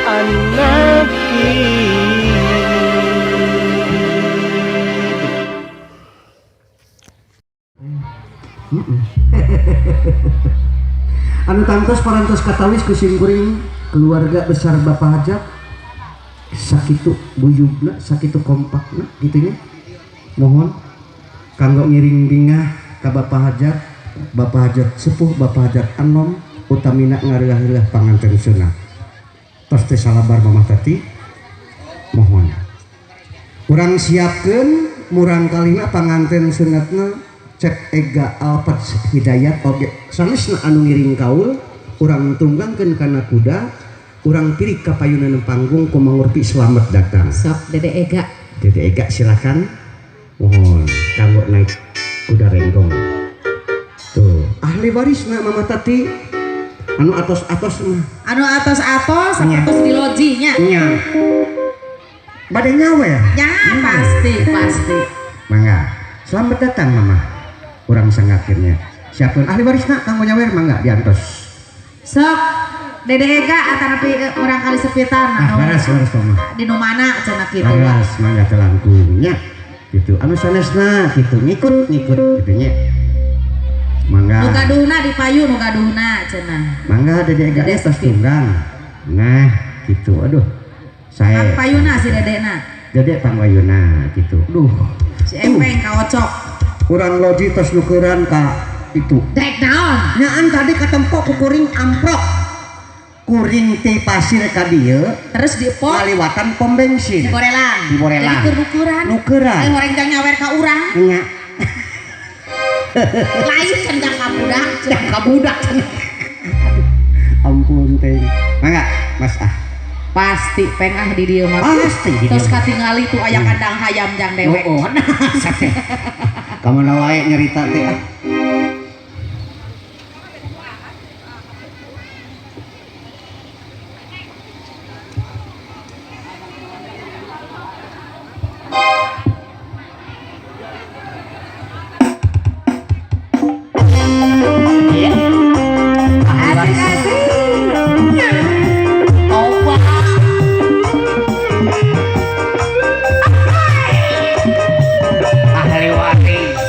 Anaki. Anu tangtos parantos katawis ku simkuring keluarga besar Bapak Hajat sakitu guyubna sakitu kompakna gitu nya. Mohon kanggo ngiring bingah ka Bapak Hajat, Bapak Hajat sepuh, Bapak Hajat anom utamina ngareuleuh-reuh panganten sunat. Tos teh salabar Mamah Tati mohon. Urang siapkeun murang kalina panganten sunatna Cep Ega Alfat Hidayat oge sanesna anu ngiring kaul urang tunggangkeun kana kuda urang pirik ka payunan panggung ku mangurpi selamat datang. Sok Dede Ega. Dede Ega silakan mohon kanggo naik kuda renggong. Tuh ahli warisna Mama Tati anu atos-atos mah. Anu atos-atos sapertos di loji nya. Nya. Bade nyawer. Ya pasti pasti. Mangga. Selamat datang Mama. Urang sangakeunnya. Siapkeun ahli warisna kanggo nyawer mangga diantos. Sok Dede Ega atanapi urang kali sepitan Ah, laras laras Mama. Di nu mana cenah kitu. Laras mangga teh langkung nya. Gitu. Anu sanesna kitu ngikut ngikut kitu nya. Mangga. Nu gaduhna di payu nu gaduhna cenah. Mangga Dede Ega tos tunggang. Nah, gitu. Aduh. Saya Payuna si Dedena. Dede pangpayuna gitu. Duh. Si Empeng kaocok. Urang loji tos nukeran ka itu. Dek naon? Nyaan tadi katempok ku kuring amprok. Kuring ti pasir ka dieu terus dipok ngaliwatan pom bensin. Di Borelang. Di Borelang. Jadi keur nukeran. Nukeran. Ayo horeng jang nyawer ka urang. Nya. Lain can jang ka budak. Jang ka budak. Ampun teh. Mangga, Mas ah. Pasti pengah di dieu mah. Pasti di dieu. Terus katingali tuh aya kandang hayam jang dewek. Oh, nah, sate. Kamana wae nyerita teh ah. Ahli waris.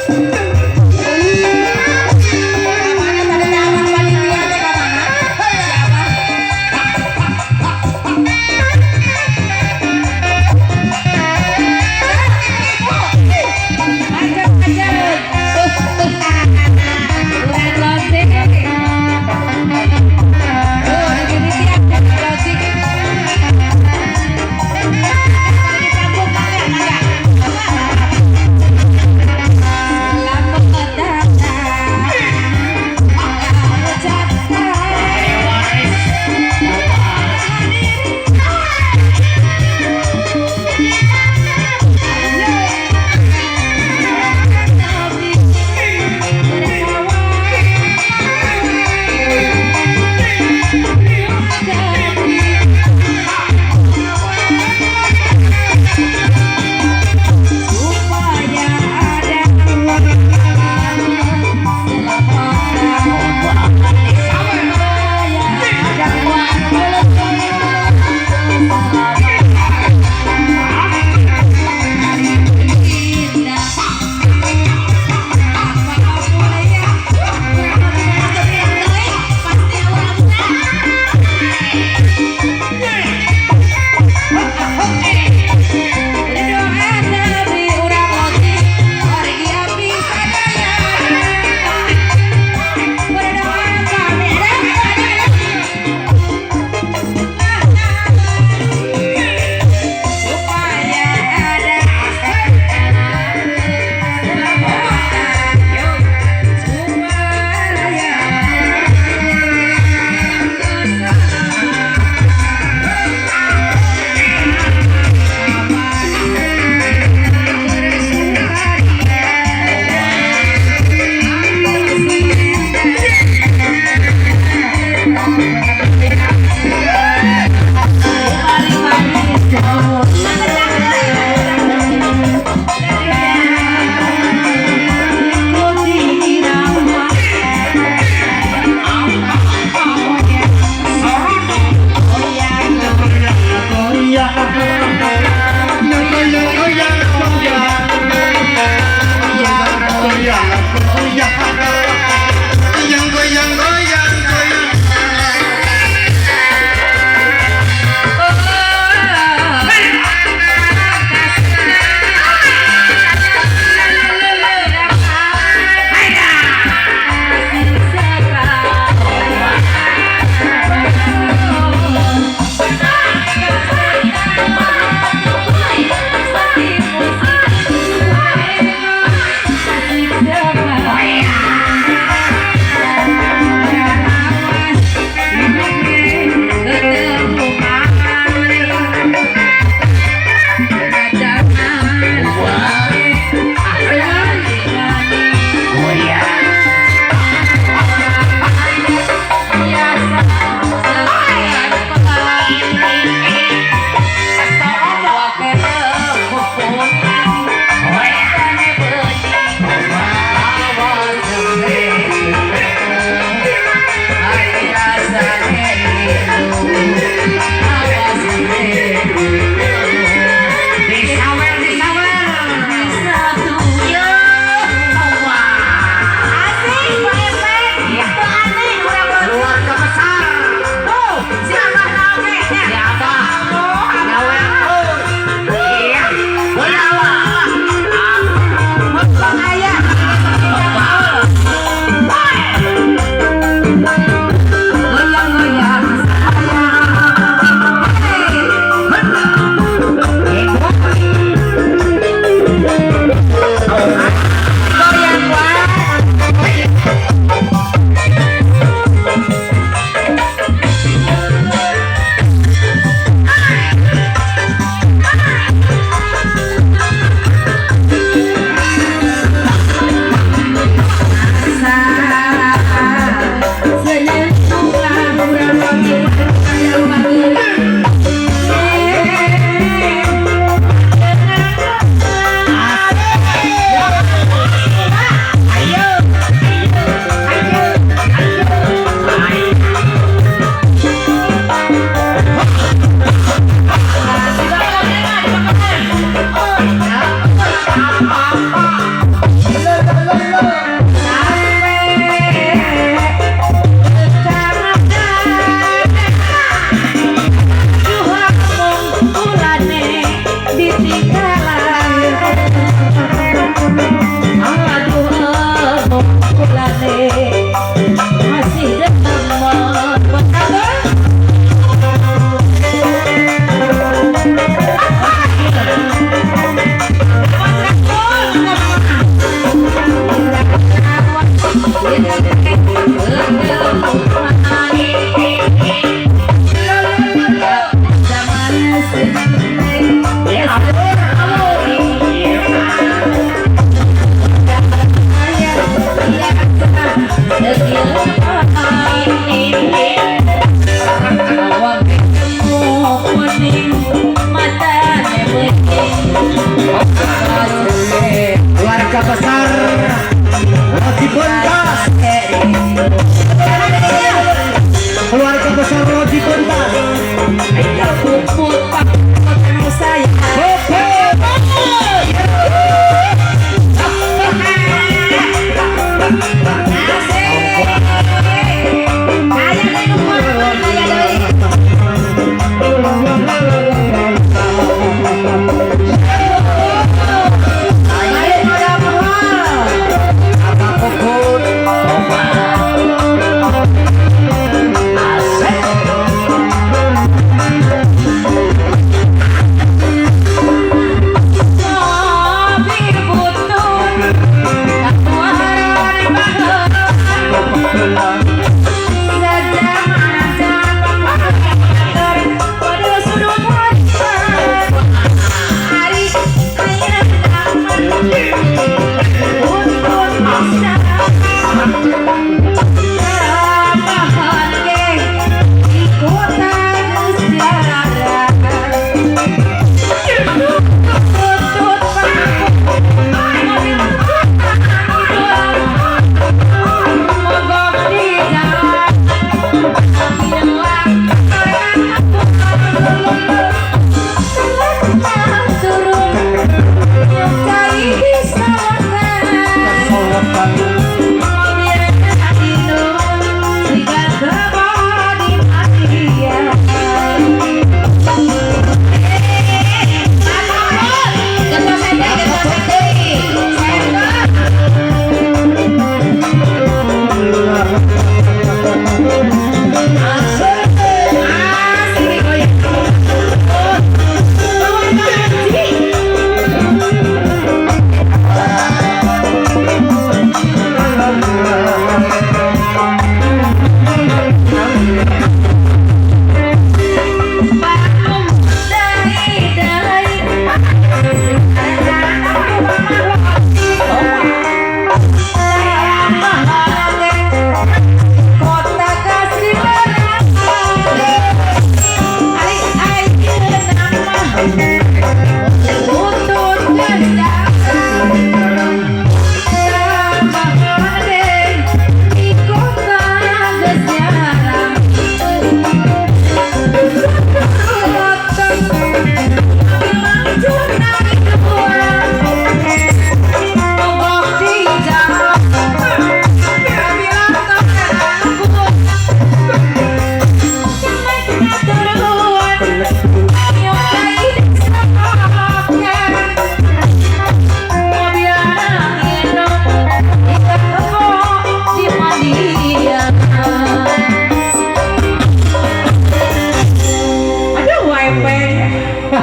Gepeng.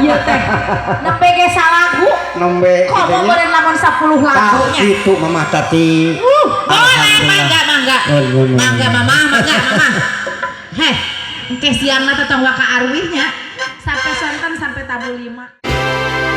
Ieu teh nembe ge salagu. Nembe Komo gitu nya. Meureun lamun 10 Tah lagunya. Itu Mama Tati. Boleh, Alhamdulillah. Mangga, mangga. Oh, boleh. Mangga, Mama, mangga, Mama. Heh, engke siangna teh tong waka aruihnya. Sampai sonten sampai tabuh 5.